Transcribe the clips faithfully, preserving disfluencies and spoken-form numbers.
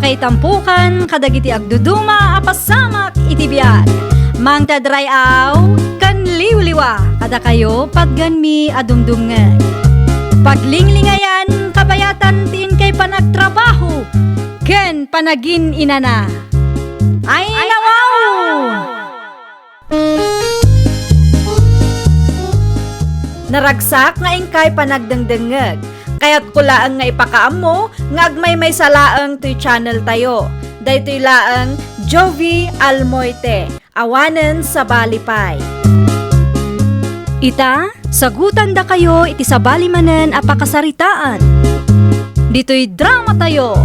Ay tampukan kadagiti agduduma a pasamak iti biag. Mangted ray-aw ken liwliwa kadakayo patgenmi a dumdumngeg. Paglinglingayan kabayatan ti inkay panagtrabaho ken panagin-inana. Ay, nawaw! Naragsak nga inkay panagdengdengngeg. Kayatko laeng nga ipakaammo nga agmaymaysa laeng toy channel tayo. Daytoy laeng Jovi Almoite, awanen sabali pay. Ita, sagutandakayo iti sabali manen a pakasaritaan. Ditoy drama tayo.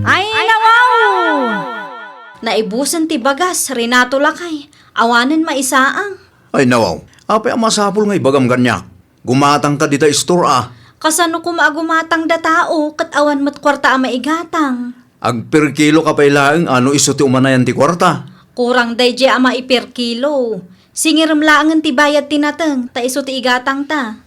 Ay, nawaw! Naibusen ti bagas, Renato lakay. Awanen maisaang. Ay, nawaw. Apay a masapul nga ibagam kaniak? Gumatangka dita istor a. Kasano koma a gumatang da tao ket awan met kuarta a maigatang? Agperkilo ka pay laeng a no isu ti umanayan ti kuarta. Kurang daydiay a maiperkilo. Singirem laengen ti bayad ti nateng, ta isu ti igatangta.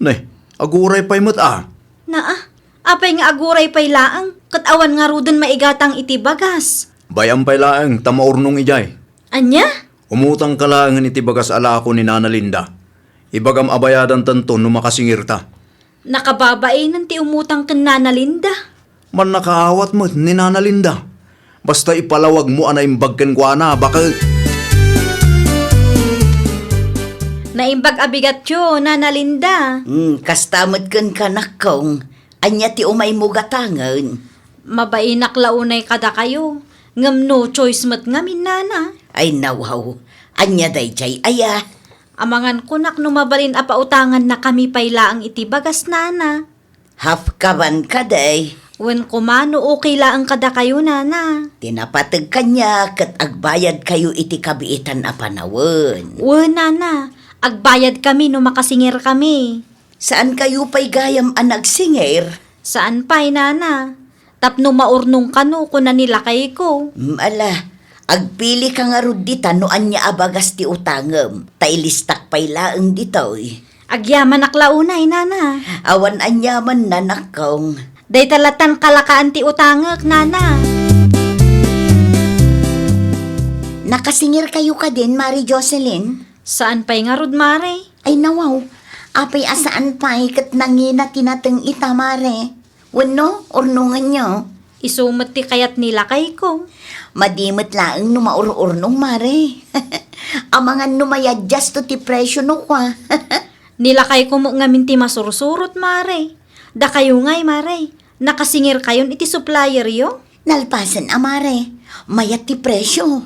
Ne, aguray pay met a. Naa, apay nga aguray pay laeng, ket awan ngaruden maigatang iti bagas? Bay-am pay laeng ta maurnong idiay. Ania? Umutangka laengen iti bagas a lako ni Nana Linda. Ibagam a bayadantanto no makasingirta. Nakababainen ti umutang ken Nana Linda. Mannakaawat met ni Nana Linda. Basta ipalawagmo a naimbag kenkuana, baket. Naimbag a bigatyo, Nana Linda. Hmm, kasta met kenka, nakkong. Ania ti umaymo gatangen? Mabainak la unay kadakayo, ngem no choice met ngamin, Nana. Ay, nawaw. Ania daydiay aya? Amangan kunak no mabalin a pautangannakami pay laeng iti bagas, Nana. Half kaban kadi? Wen koma no okay laeng kadakayo, Nana. Ti napateg kaniak ket agbayadkayo iti kabiitan a panawen. Wen, Nana. Agbayadkami no makasingirkami. Saankayo pay gayam a nagsingir? Saan pay, Nana. Tapno maurnong kano, kuna ni lakayko. Mm, ala, agpilika ngarud dita no ania a bagas ti utangem, ta ilistak pay laeng ditoy. Agyamanak la unay, Nana. Awan aniaman, nanakkong. Dayta latan kalakaan ti utangek, Nana. Nakasingirkayo kadin, Mare Jocelyn? Saan pay ngarud, Mare. Ay, nawaw. Apay a saan pay ket nangina ti nateng ita, Mare? Wenno, urnongenyo? Isu met ti kayat ni lakayko. Madi met laeng no maur-urnong, Mare. Amangan no mayadjasto ti presyo no kua. Ni lakayko met ngamin ti masursurot, Mare. Dakayo ngay, Mare. Nakasingirkayon iti supplieryo? Nalpasen a, Mare. Mayat ti presyo.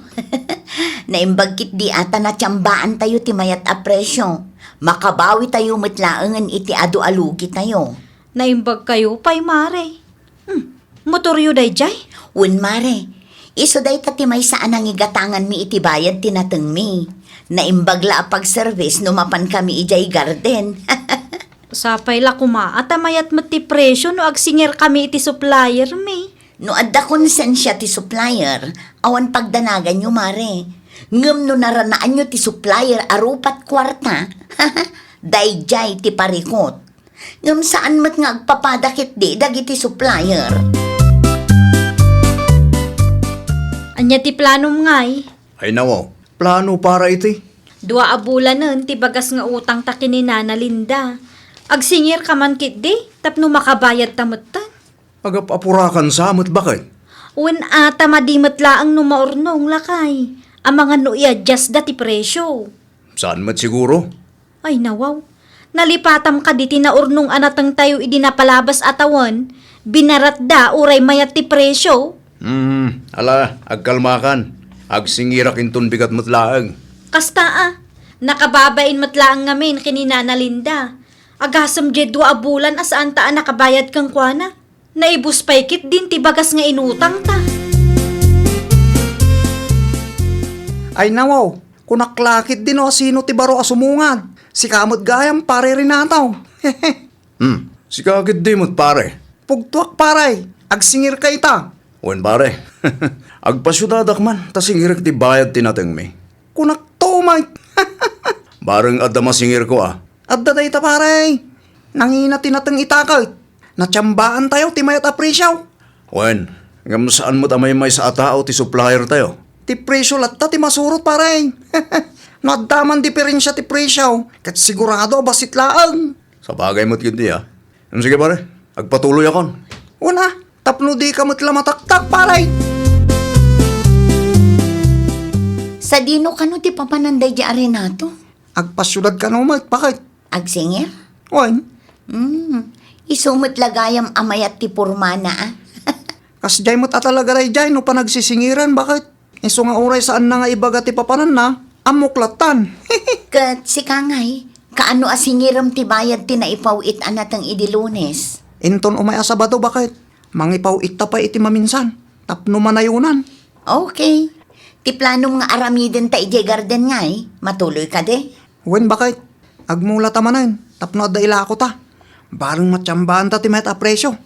Naimbag ketdi a ta natiambaantayo ti mayat a presyo. Makabawitayo met laengen iti adu a lugitayo. Naimbagkayo pay, Mare. Hmm, motoryo daydiay? Wen, Mare. Isu dayta ti maysa a nangigatanganmi iti bayad ti natengmi. Naimbag la a pagservice no mapankami idiay garden. Sapay la koma a ta mayat met ti presyo no agsingirkami iti suppliermi. No adda konsensia ti supplier, awan pagdanaganyo, Mare. Ngem no naranaanyo ti supplier a rupat kuarta, daydiay ti parikut. Ngem saan met nga agpapada ketdi dagiti supplier. Ania ti planom ngay? Ay, nawaw, plano para iti? Dua a bulanen ti bagas nga utangta ken ni Nana Linda. Agsingirka man ketdi tapno makabayadta metten. Agap-apurakan sa met, baket? Wen a ta madi met laeng no maurnong, lakay. Amangan no i-adjustda ti presyo. Saan met siguro? Ay, nawaw. Nalipatam kadi ti naurnong a natengtayo idi napalabas a tawen, binaratda uray mayat ti presyo. Hmm, ala, agkalmakan. Agsingirak inton bigat met laeng. Kasta a, nakababain met laeng ngamin ken ni Nana Linda. Agasem diay dua a bulan a saanta a nakabayad kenkuana. Naibus pay ketdin ti bagas nga inutangta. Ay, nawaw, kunak la ketdi no asino ti baro a sumungad. Sika met gayam, Pare Renato. Hmm, sika ketdi met, pare. Pugtoak, pare. Agsingirka ita. Wen, pare. Agpasiudadak man ta singirek ti bayad ti natengmi. Kunakto met. Bareng adda masingirko a. Adda dayta, pare. Nangina ti nateng ita ket natiambaantayo ti mayat a presyo. Wen, Ngem saan met a maymaysa a tao ti supplier tayo. Ti presyo latta ti masurot, pare. No adda man diferensia ti presyo, ket sigurado a bassit laeng. Sabagay met ketdi, a. Em, sige, pare. Agpatuloyakon. Una, tapno dika met la mataktak, pare. Sadino kano ti papanan daydi a Renato? Agpasiudad kano met, bakit? Agsingir? Wen. Hmm. Isu met la gayam a mayat ti pormana, a. Kasdiay met a talaga daydiay no panagsisingiran, bakit? Isu nga uray saanna nga ibaga ti papananna, ammok lattan. Ket sika ngay, kaano a singirem ti bayad ti naipaw-it a nateng idi Lunes? Inton umay a Sabado, bakit? Mangipaw-itta pay iti maminsan, tapno manayonan. Okay. Ti planom nga aramiden ta idiay garden ngay, matuloy kadi? Wen, bakit? Agmulata manen, tapno adda ilakota. Bareng matsambanta ti mayat a presyo.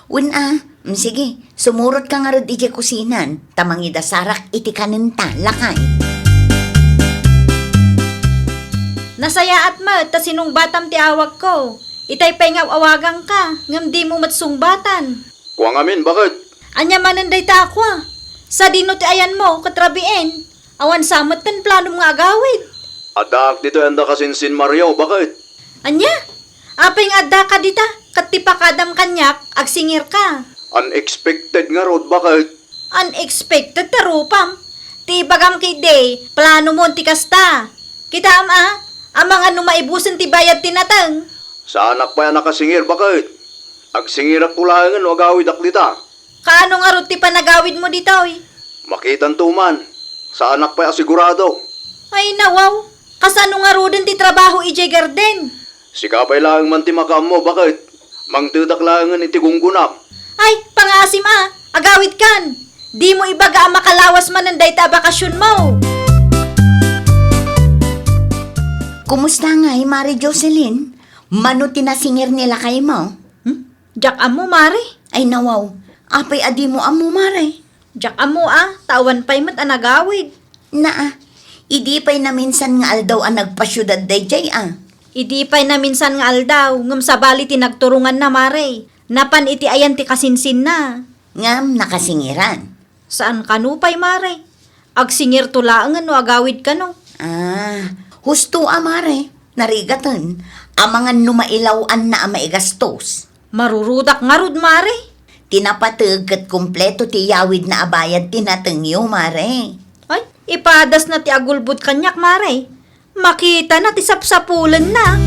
Wen a, mm, sige, sumurotka ngarud idiay kusinan, ta mangidasarak iti kanenta, lakay. Nasayaat met ta sinungbatam ti awagko. Itay pay nga aw-awagangka, ngem dimo met sungbatan. Kua ngamin, bakit? Ania manen dayta a kua? Sadino ti ayanmo ket rabiin? Awan sa met ten planom nga agawid. Addaak ditoy anda kasinsin Mario, bakit? Ania? Apay nga addaka dita, ket ti pakadam kaniak, agsingirka. Unexpected ngarud, bakit? Unexpected ta rupam. Ti ibagam ketdi, planomon ti kasta. Kitaem a, amangan no maibusen ti bayad ti nateng. Saanak pay a nakasingir, bakit? Agsingirakto laengen no agawidak dita. Kaano ngarud ti panagawidmo ditoy? Makitanto man. Saanak pay a sigurado. Ay, nawaw. Kasano ngaruden ti trabaho idiay garden? Sika pay laeng man ti makaammo, bakit? Mangtedak laengen iti gunggonak. Ay, pangaasim a, agawidkan. Dimo ibaga a makalawas manen dayta a bakasionmo. Kumusta ngay, Mare Jocelyn? Mano ti nasingir ni lakaymo? Hmm? Diak ammo, Mare. Ay, nawaw. Apay a dimo ammo, Mare? Diak ammo a, ta awan pay met a nagawid. Naa, idi pay naminsan nga aldaw a nagpasiudad daydiay a. Idi pay naminsan nga aldaw, ngem sabali ti nagturonganna, Mare. Napan iti ayan ti kasinsinna. Ngem nakasingiran. Saan kano pay, Mare. Agsingirto laengen no agawid kano. Ah, husto a, Mare. Narigaten. Amangan no mailaw-anna a maigastos. Marurudak ngarud, Mare. Ti napateg ket kompleto ti iyawidna a bayad ti natengyo, Mare. Ay, ipadasna ti agulbod kaniak, Mare. Makitana ti sapsapulenna.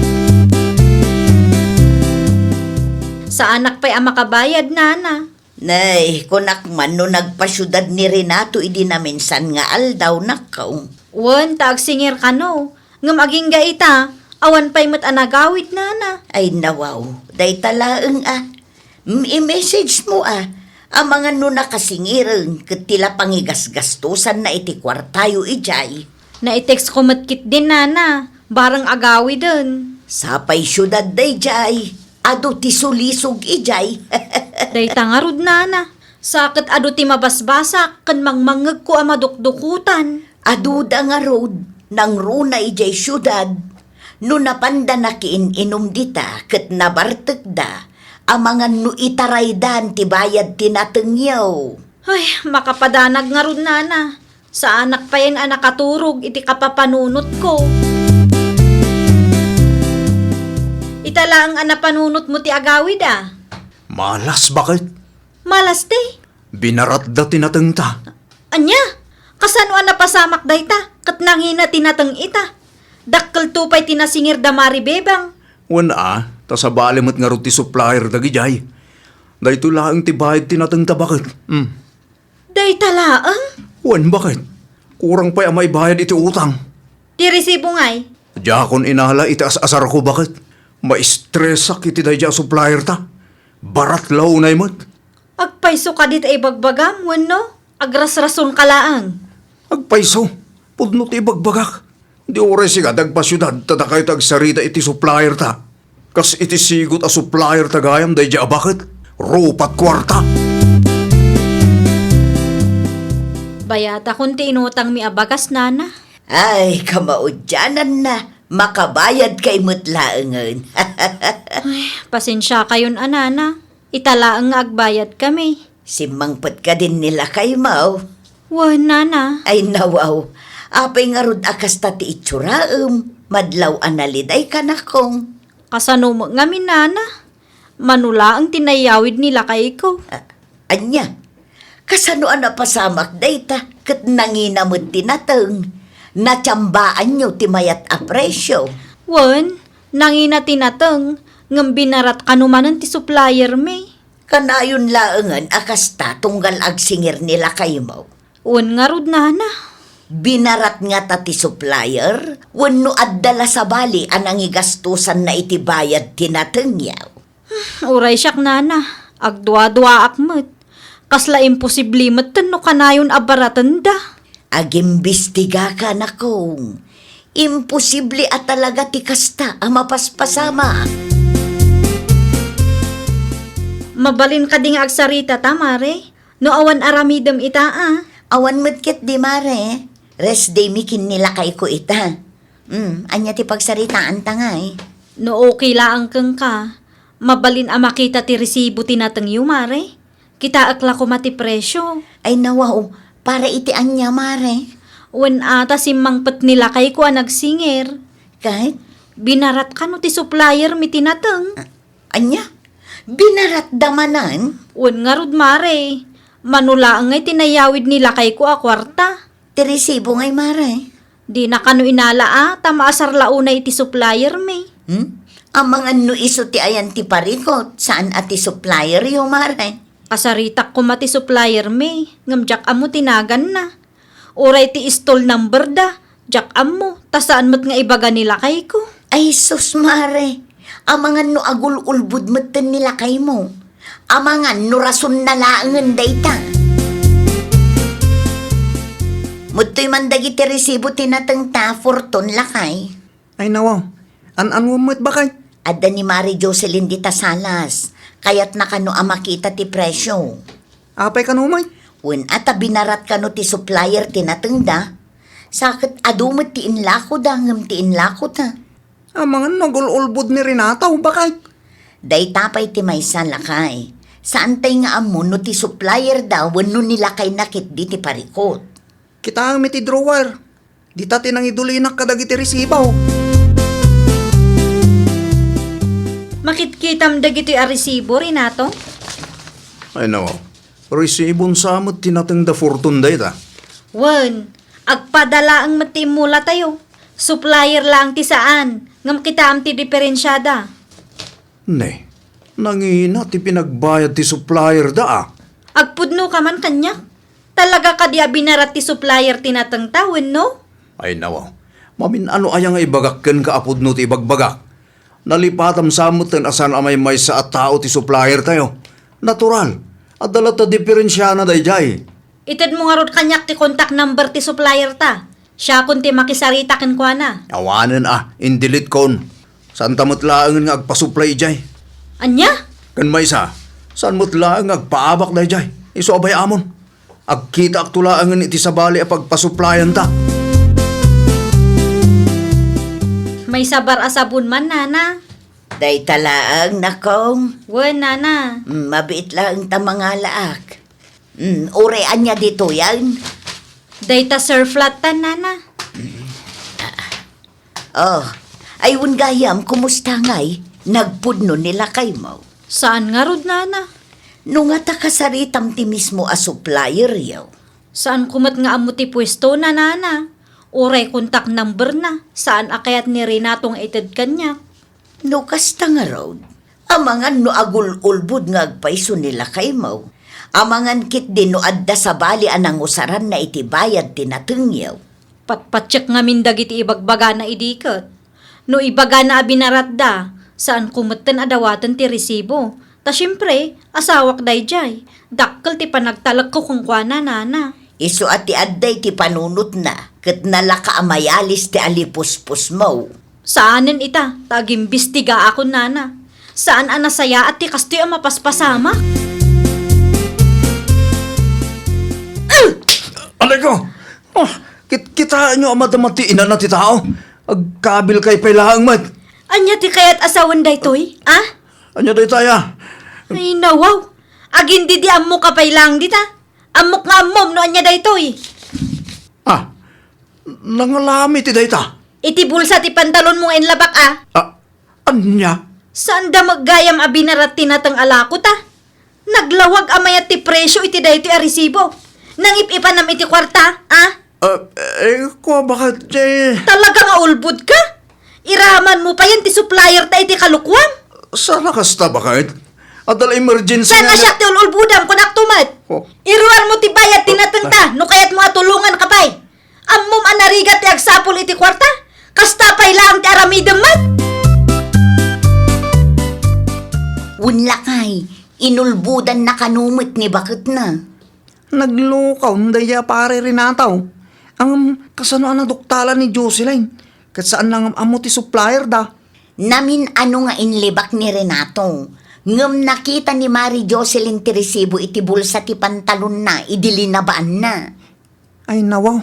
Saanak pay a makabayad, Nana. Nay, kunak man no nagpasiudad ni Renato idi naminsan nga aldaw, nakaw. Wen, ta agsingir kano. Ngem agingga ita, awan pay met a nagawid, Nana. Ay, nawaw, dayta laeng a. Mm, i-message mo a, amangan no nakasingiren ket ti la pangigasgastosanna iti kuartayo idiay. Nai-text ko met ketdin, Nana, bareng agawiden. Sapay siudad daydiay, adu ti sulisog idiay. Dayta ngarud, Nana, sa ket adu ti mabasbasak ken mangmangngegko a madukdukotan. Aduda ngarud, nangruna idiay siudad, no napanda nakiin-inum dita ket nabartekda, amangan no itaraydan ti bayad ti natengyo. Ay, makapadanag ngarud, Nana. Saanak payen a nakaturog iti kapapanunotko. Ita laeng a napanunotmo ti agawid a. Malas, bakit? Malas ti? Binaratda ti natengta. Ania? Kasano a napasamak dayta ket nangina ti nateng ita? Dakkelto pay ti nasingir da Mari Bebang. Wen a, ta sabali met ngarud ti supplier dagidiay. Daytoy laeng ti bayad ti natengta, bakit? Hmm. Dayta laeng? Wen, bakit? Kurang pay a maibayad iti utang. Ti resibo ngay? Diakon inala iti as-asarko, bakit? Maistresak iti daydiay a supplier ta. Barat la unay met. Agpayso kadi ta ibagbagam wenno agrasrasonka laeng? Agpayso. Pudno ti ibagbagak. Di uray sika ti agpasiudad ta dakayto agsarita iti supplier ta. Kas iti sigut a supplier ta gayam daydiay a baket, rupat kuarta. Bayatakon ti inutangmi a bagas, Nana. Ay, kamaudiananna, makabayadkay met laengen. Ay, pasensiakayon a, Nana. Ita laeng nga agbayadkami. Simmangpet kadin ni lakaymo? Wen, nana. Ay, nawaw. Apay ngarud a kasta ti itsuraem? Madlaw a naliday, kanakong. Kasano met ngamin, nana? Mano laeng ti nayawid ni lakayko. A-, ania? Kasano a napasamak dayta ket nangina met ti nateng? Natiambaanyo ti mayat a presio? Wen, nangina ti nateng, ngem binarat kano manen ti suppliermi. Kanayon laengen a kasta tunggal agsingir ni lakaymo. Wen ngarud, nana. Binarat ngata ti supplier wenno adda la sabali a nangigastosanna iti bayad ti natengyo? Uray siak, nana, agduaduaak met. Kasla imposible metten no kanayon a baratenda. Agimbistigaka, nakong. Imposible a talaga ti kasta a mapaspasamak. Mabalin kadi nga agsarita ta, mare? No awan aramidem ita, a? Awan met ketdi, mare. Rest day mi ken ni lakayko ita. Hmm, ania ti pagsaritaanta ngay? No okay laeng kenka, mabalin a makita ti resibo ti natengyo, mare? Kitaek la koma ti presio. Ay, nawaw, para iti ania, mare? Wen, a ta simmangpet ni lakayko a nagsingir. Ket? Binarat kano ti suppliermi ti nateng. A-, ania? Binaratda manen? Wen ngarud, mare. Mano laeng ngay ti nayawid ni lakayko a kuarta. Ti resibo ngay, mare? Dina kano inala, a, ta maasar la unay iti suppliermi. Hmm? Amangan no isu ti ayan ti parikut, saan a ti supplieryo, mare? Kasaritak koma ti suppliermi, ngem diak ammo ti naganna. Uray ti stall number da, diak ammo, ta saan met nga ibaga ni lakayko. Ay sus, mare, amangan no agul-ulbod metten ni lakaymo. Amangan no rasonna laengen dayta. Mettoy man dagiti resibo ti natengta, Fortune, lakay. Ay, nawaw. An-anwem met, bakay? Adda ni Mari Jocelyn dita Salas. Kayatna kano a makita ti presio. Apay kano met? Wen, a ta binarat kano ti supplier ti natengda. Sa ket adu met ti inlakoda ngem ti inlakota. Amangan no agul-ulbod ni Renato, bakay? Dayta pay ti maysa, lakay. Saantay nga ammo no ti supplier da wenno ni lakayna ketdi ti parikut. Kitaem iti drawer. Dita ti nangidulinak kadagiti resibo. Makitkitam dagitoy a resibo, Renato? Ay, nawaw. Resibon sa met ti natengda Fortune dayta. Wen, agpada laeng met ti immulatayo. Supplier laeng ti saan, ngem kitaem ti diferensiada. Ne, nangina ti pinagbayad ti supplier da, a. Agpudno ka man kaniak? Talaga kadi a binarat ti supplier ti natengta, wenno? Ay, nawaw. Mamin-ano aya nga ibagak kenka a pudno ti ibagbagak? Nalipatam sa metten a saan a maymaysa a tao ti supplier tayo. Natural. Adda latta diferensiana daydiay. Itedmo ngarud kaniak ti contact number ti supplier ta. Siakon ti makisarita kenkuana. Awanen a, in-delete kon. Saanta met laengen nga agpasuplay idiay. Ania? Ken maysa, saan met laeng nga agpaabak daydiay. Isu a bay-amon. Agkitaakto laengen iti sabali a pagpasuplayanta. Maysa bar a sabon man, nana. Dayta laeng, nakong. Wen, nana. Mm, mabiit laeng ta mangalaak. Mm, uray ania ditoyen? Dayta Surf latta, nana. Oh, ay wen gayam, kumusta ngay? Nagpudno ni lakaymo? Saan ngarud, nana. No ngata kasaritam ti mismo a supplieryo. Saanko met nga ammo ti puesto na, nana. Uray contact number na, saan a kayat ni Renato nga ited kaniak. No kasta ngarud, amangan no agul-ulbod nga agpayso ni lakaymo. Amangan ketdi no adda sabali a nangusaranna iti bayad ti natengyo. Patpatiek ngamin dagiti ibagbagana idi ket. No ibagana a binaratda, saanko metten a dawaten ti resibo. Ta siempre, asawak daydiay. Dakkel ti panagtalekko kenkuana, nana. Isu a ti adda iti panunotna, ket nalaka a mayalis ti alipuspusmo. Saanen ita, ta agimbestigaakon, nana. Saan a nasayaat ti kastoy a mapaspasamak. Aleko! Oh, kit-, kitaenyo a madama ti inana ti tao? Agkabilkay pay laeng met. Ania ti kayat a sawen daytoy, a? Ania daytaya? Ay, nawaw. Agin di di ammoka pay laeng dita. Ammok nga ammom no ania daytoy. Ah, nangalami ti dayta. Iti bulsa ti pantalonmo nga inlabak, a. Ah, ania? Saan da met gayam a binarat ti nateng a lako ta? Naglawag a mayat ti presio iti daytoy a resibo. Nangip-ipanam iti kuarta, a? Ah, eh, kua, baket, eh. Talaga nga ulbod ka? Iraman mo pa yan ti supplier ta iti kalukuam? Sana kasta, baket. Adda la emergency Ken nga siak ti ul-ulbodam, kunak tumet. Oh. Iruar mo ti bayad ti nateng ta, no kayat mo a tulongan ka pay. Ammom a narigat ti agsapul iti kuarta? Kasta pay laeng ti aramidem met? Wen lakay, inulbodanna kano met ni baketna. Naglukaw daydiay a pare Renato. Ngem kasano a naduktalan ni Jocelyn? Ket saan na ngem ammo ti supplier da. Namin-ano nga inlibak ni Renato, ngem nakita ni Mari Jocelyn ti resibo iti bulsa ti pantalonna idi linabaanna. Ay, nawaw.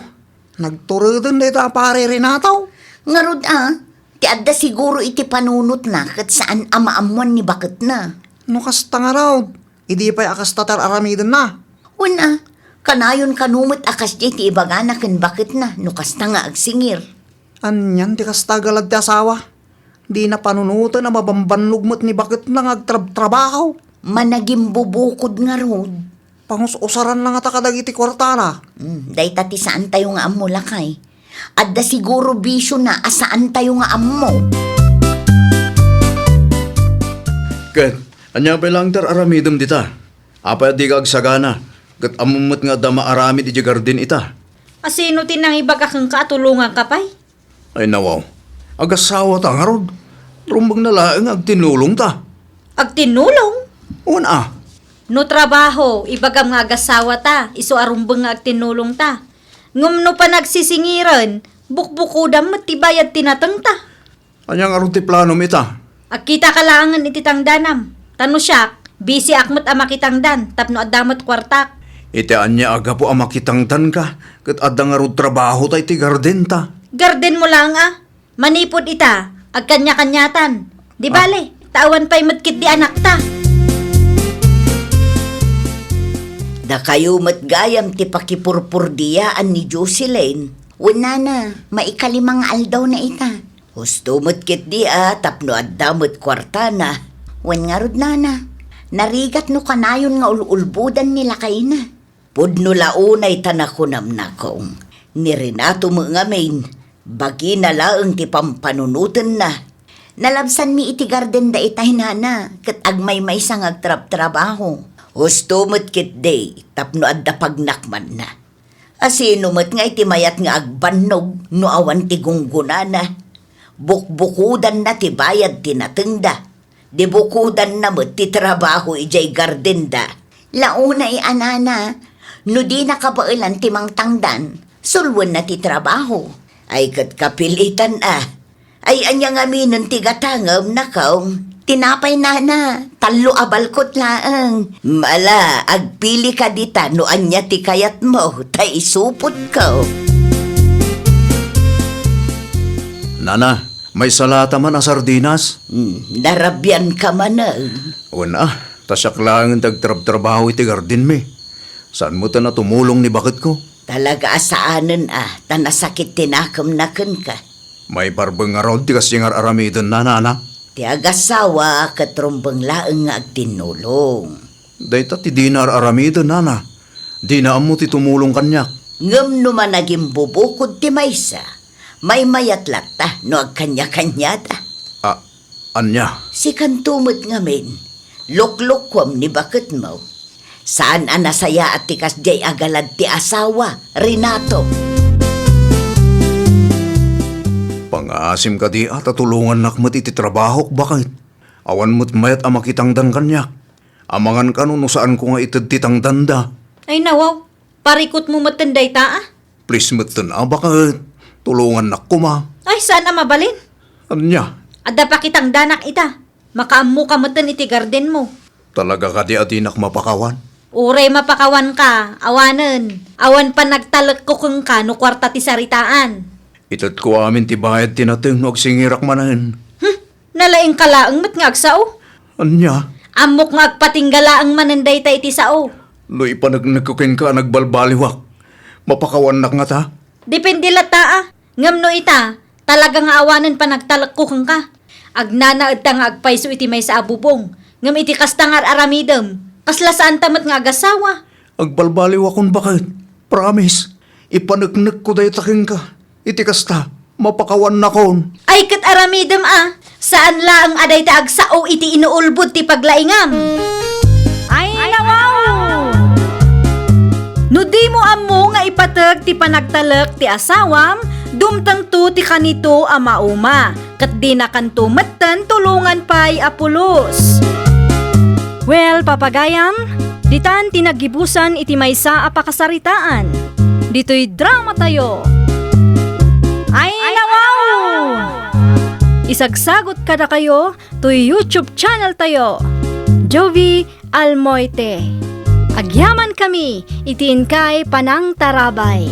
Nagtureden dayta a pare Renato. Ngarud a, ti adda siguro iti panunotna ket saan a maammoan ni baketna. No kasta ngarud, idi pay a kasta ti ar-aramidenna. Wen a, kanayon kano met a kasdiay ti ibagana ken baketna no kasta nga agsingir. Anian ti kasta a galad ti asawa? Dina panunoten a mabambannog met ni baketna nga agtrabtrabaho. Managimbubukod ngarud. Pangus-usaran la ngata kadagiti kuartana. Hmm, dayta ti saantayo nga ammo, lakay. Adda siguro bisiona a saantayo nga ammo. Ket, ania pay laeng ti ar-aramidem dita? Apay a dika agsagana, ket ammom met nga adda maaramid idiay garden ita? A sino ti nangibaga kenka a tulonganka pay? Ay, nawaw. Agassawa ta ngarud. Rumbeng na laeng nga agtinnulong ta. Agtinnulong? Wen a. No trabaho, ibagam nga agassawa ta, isu a rumbeng nga agtinnulong ta. Ngem no panagsisingiren, bukbukodam met ti bayad ti nateng ta. Ania ngarud ti planom ita? Agkitaka laengen iti tangdanam. Ta no siak, bisiak met a makitangdan tapno adda met kuartak. Iti ania a gapu a makitangdanka ket adda ngarud trabahota iti gardenta? Gardenmo laeng a. Manipud ita, agkaniakaniatan. Di Ah. bale, ta awan pay met ketdi anakta. Dakayo met gayam ti pakipurpurdiyaan ni Jocelyn. Wen nana, maikalima nga aldawna ita. Husto met ketdi a tapno adda met kuartana. Wen ngarud nana, narigat no kanayon nga ul-ulbodan ni lakayna. Pudno la unay ta nakunam, nakong, ni Renato met ngamin, bagina laeng ti pampanunotenna. Nalabsanmi iti garden dayta ni nana, ket agmaymaysa nga agtrabtrabaho. Husto met ketdi tapno adda pagnakmanna. A sino met ngay ti mayat nga agbannog no awan ti gunggonana? Bukbukodanna ti bayad ti natengda. Di bukodanna met ti trabaho idiay gardenda. Launay a nana, no dina kabaelan ti mangtangdan, sulwenna ti trabaho. Ay ket kapilitan a. Ay, ania ngaminen ti gatangem, nakong? Tinapay, nana, tallo a balkot laeng. Mala, agpilika dita no ania ti kayatmo, ta isupotko. Nana, maysa la ta man a sardinas? Hmm, narabianka manen. Wen a, ta siak laengen ti agtrabtrabaho iti gardenmi. Saan metten a tumulong ni baketko? Talaga a saanen a, ta nasakit ti nakemna kenka. Maiparbeng ngarud ti kasdi nga ar-aramidenna, nana? Ti agassawa ket rumbeng laeng nga agtinnulong. Dayta ti dina ar-aramiden, nana. Dina ammo ti tumulong kaniak. Ngem no managimbubukod ti maysa, maymayat latta no agkaniakaniada. A-, ania? Sikanto met ngamin, luklukuem ni baketmo. Saan a nasayaat ti kasdiay a galad ti asawa, Renato. Pangngaasim kadi a ta tulongannak met iti trabahok, baket? Awan met mayat a makitangdan kaniak. Amangan kano no saanko nga ited ti tangdanda. Ay, nawaw. Parikutmo metten dayta, a? Please metten a, baket? Tulongannak koma. Ay, saan a mabalin? Ania? Adda pakitangdanak ita. Makaammoka metten iti gardenmo. Talaga kadi a dinak mapakawan? Uray mapakawanka, awanen. Awan panagtalekko kenka no kuarta ti saritaan. Itedko amin ti bayad ti nateng no agsingirak manen. Hmm, nalaingka laeng met nga agsao. Ania? Ammok nga agpatingga laeng manen dayta iti sao. No ipaneknekko kenka a nagbalbaliwak, mapakawannak ngata? Depende latta a. Ngem no ita, talaga nga awanen panagtalekko kenka. Agnanaedta nga agpayso iti maysa a bubong, ngem iti kasta nga ar-aramidem, kasla saanta met nga agasawa. Agbalbaliwakon baket. Promise, ipaneknekko dayta kenka. Iti kasta, mapakawannakon. Ay ket aramidem a, saan laeng a dayta agsao iti inuulbod ti paglaingam. Ay, nawaw! No dimo ammo nga ipateg ti panagtalek ti asawam, dumtengto ti kanito a mauma, ket dinakanto metten tulongan pay a pulos. Well, papagayam, ditan ti naggibusan iti maysa a pakasaritaan. Ditoy dramatayo. Ay, nawaw! Isagsagot kadakayo toy YouTube channel tayo, Jovie Almoite. Agyaman kami iti inkay panangtarabay.